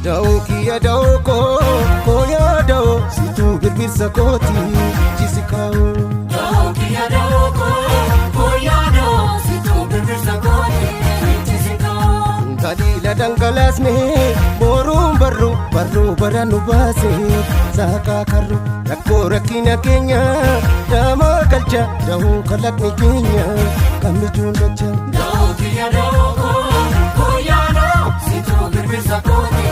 Da'oo kiyya da'oo koo koo yaa da'oo situu birbirsa kooti jisi kaa'u. Da'oo kiyya da'oo koo koo yaa da'oo situu birbirsa kooti jisi kaa'u. Taliila dhangalaasne boruun barru barruu bara nu baase saaqaa karru rakkoo rakkina keenya daamaa galcha da'oo kalaqni keenya kan mijuun dacha. Da'oo kiyya da'oo koo koo yaa da'oo situu birbirsa kooti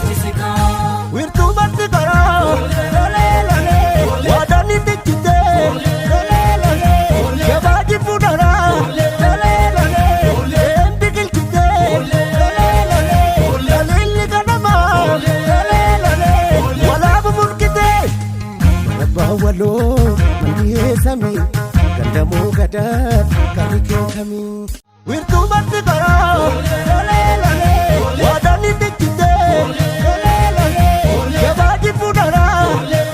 jisi kaa'u. Wirtuu barti karaa lolee lolee waadaan itti jitee lolee lolee gabaa jibbu daraa lolee lolee een biqilchitee lolee lolee laliilli ganamaa lolee lolee walaabu burqitee. Abbaa waloo mandiyee samii gandamoo gadaa karri kee kamii. Wirtuu barti karaa lolee lolee waadaan itti jitee lolee lolee gabaa jibbu daraa lolee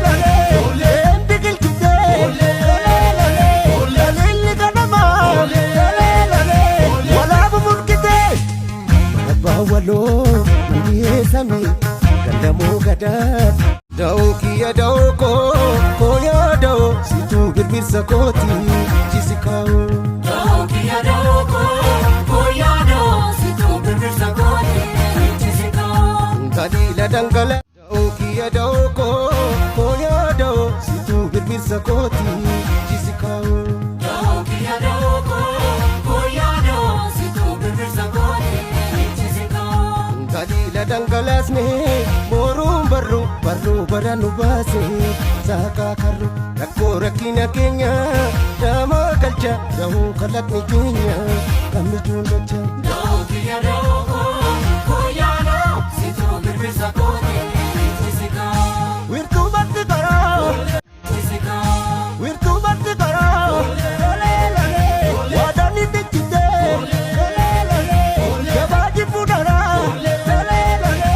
lolee een biqilchitee lolee lolee laliilli ganamaa lolee lolee walaabu burqitee. Abbaa waloo mandiyee samii gandamoo gadaa. Da'oo kiyya da'oo koo koo yaa da'oo situu birbirsa kooti jisi kaa'u. Da'oo kiyya da'oo koo koo yaa da'oo situu birbirsa kooti jisi kaa'u. Taliila dhangala da'oo kiyya da'oo koo koo yaa da'oo situu birbirsa kooti jisi kaa'u. Da'oo kiyya da'oo koo koo yaa da'oo situu birbirsa kooti jisi kaa'u. Taliila dhangalaasne boruun barru barruu bara nu baase saaqaa karru rakkoo rakkina keenya daamaa galcha da'oo kalaqni keenya kan mijuun dacha. Da'oo kiyya da'oo koo koo yaa da'oo situu birbirsa kooti jisi kaa'u. Wirtuu barti karaa Jisi kaa'u. Wirtuu barti karaa lolee lolee waadaan itti jitee lolee lolee gabaa jibbu daraa lolee lolee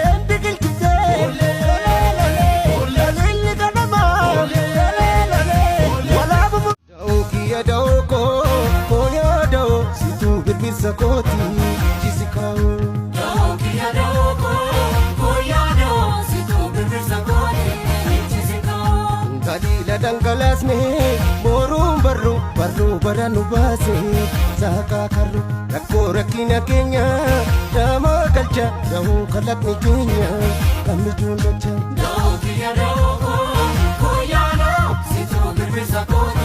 een biqilchitee lolee lolee laliilli ganamaa lolee lolee walaabu. Da'oo kiyya da'oo koo koo yaa da'oo situu birbirsa kooti jisi kaa'u. Da'oo kiyya da'oo koo koo yaa da'oo situu birbirsa kooti jisi kaa'u. Taliila dhangalaasne boruun barru barruu bara nu baase saaqaa karru rakkoo rakkina keenya daamaa galcha da'oo kalaqni keenya kan mijuun dacha. Da'oo kiyya da'oo koo koo yaa da'oo situu birbirsa kooti.